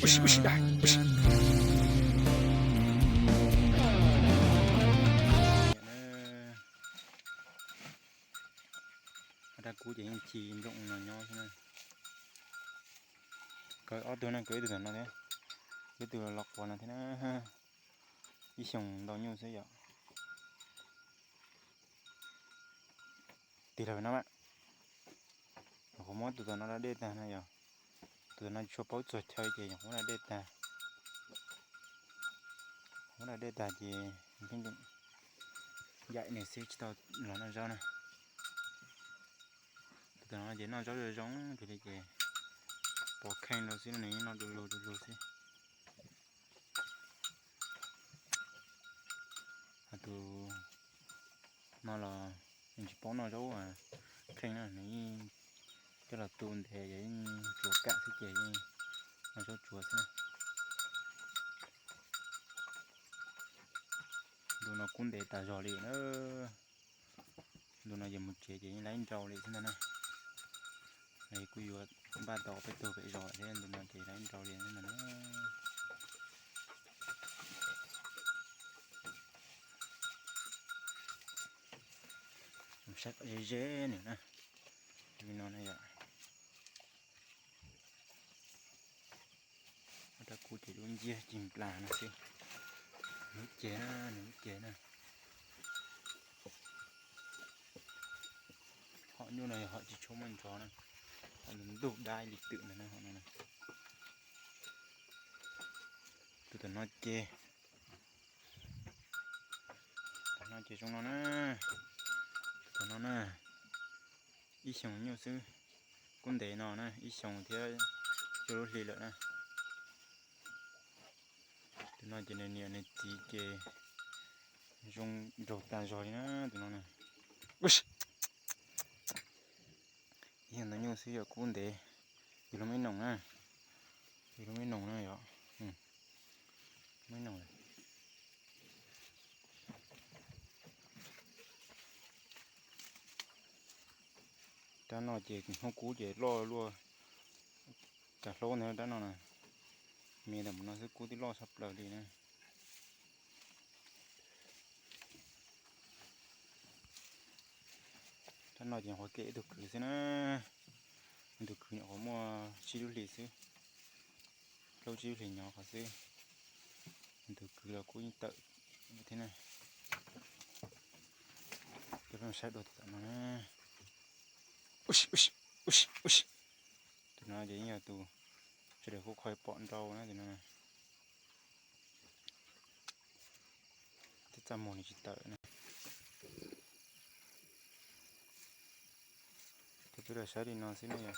Ua si, ua si, ua si. Ob rab kub ces yeej ci nplooj no nyob xwb na. Kaw ob tug na, kaw ib tug tom no thiab, ib tug los quas no thiab na. Ib xyoos ntau nyuj xwb yom. Tig los no mas, nyuam qhuav muab tus tom no da dej tag na yom. Tus tom no tsis tshua paub txuag chaw ces nyuam qhuav muab da dej tag. Muab da dej tag ces yaim nws xwb tsis tau los noj zaub na. Tus tom no ces noj zaub zoo zoo kawg li ces pov kheej rau xwb, nws yeej noj du lug du lug xwb. Ho tus no los nws tsis paub noj zaub kheej na, nws yeej coj los tu ntev ces yeej tsuav kam xwb ces yeej noj zaub tsuav xwb na. Ntu no kub ntev tas zog li na. Ntu no ces mus tsev ces yeej laib nrau li xwb ntag na. Kuj yuav npaj tau peb tug pem zos thiab, ntu no ces laib nrau li xwb ntag na. Saib ze ze nws na. Li no na yom. Ob rab kub ces lub nciab cig nplas no xwb. Nws lub cev na, nws lub cev na. Hom nyuj no yog hom tsis tshua muaj ntsov na, hom ntug dab li twm ntawd na, hom no na. Tus tom no ces, tom no ces zoo no na, tus tom no na, ib xyoos nyuj xwb, kub ntev no na, ib xyoos thiab cuaj lub hli lawm na. Tus no ces nws niam nws txiv ces zoo nraug tas zog li na, tus no na. Ib xyoos ntau nyuj xwb yog kub ntev, yus lub me noom na, yus lub me noom na yom, me noom. Rab no ces hnub kub ces loj luaj, cas hlaub ntawd rab no na, me ntawm mus no xwb kub twb loj tshaj plaws li na. Rab no ces nyuam qhuav kem ib tug kwv xwb na, tus kwv nyuam qhuav muaj tsib lub hlis xwb, plaub tsib lub hlis nyob qhov xwb, tus kwv los kuj yeej tawm thiab na. Coj peb mus saib dua tus tom no na. Tus no ces yeej yog tus sawv daws kuj qhov pom nrau na, tus no na. Twb txaj muag nws tsis tawm na. Coj peb los saib li no xwb na yom.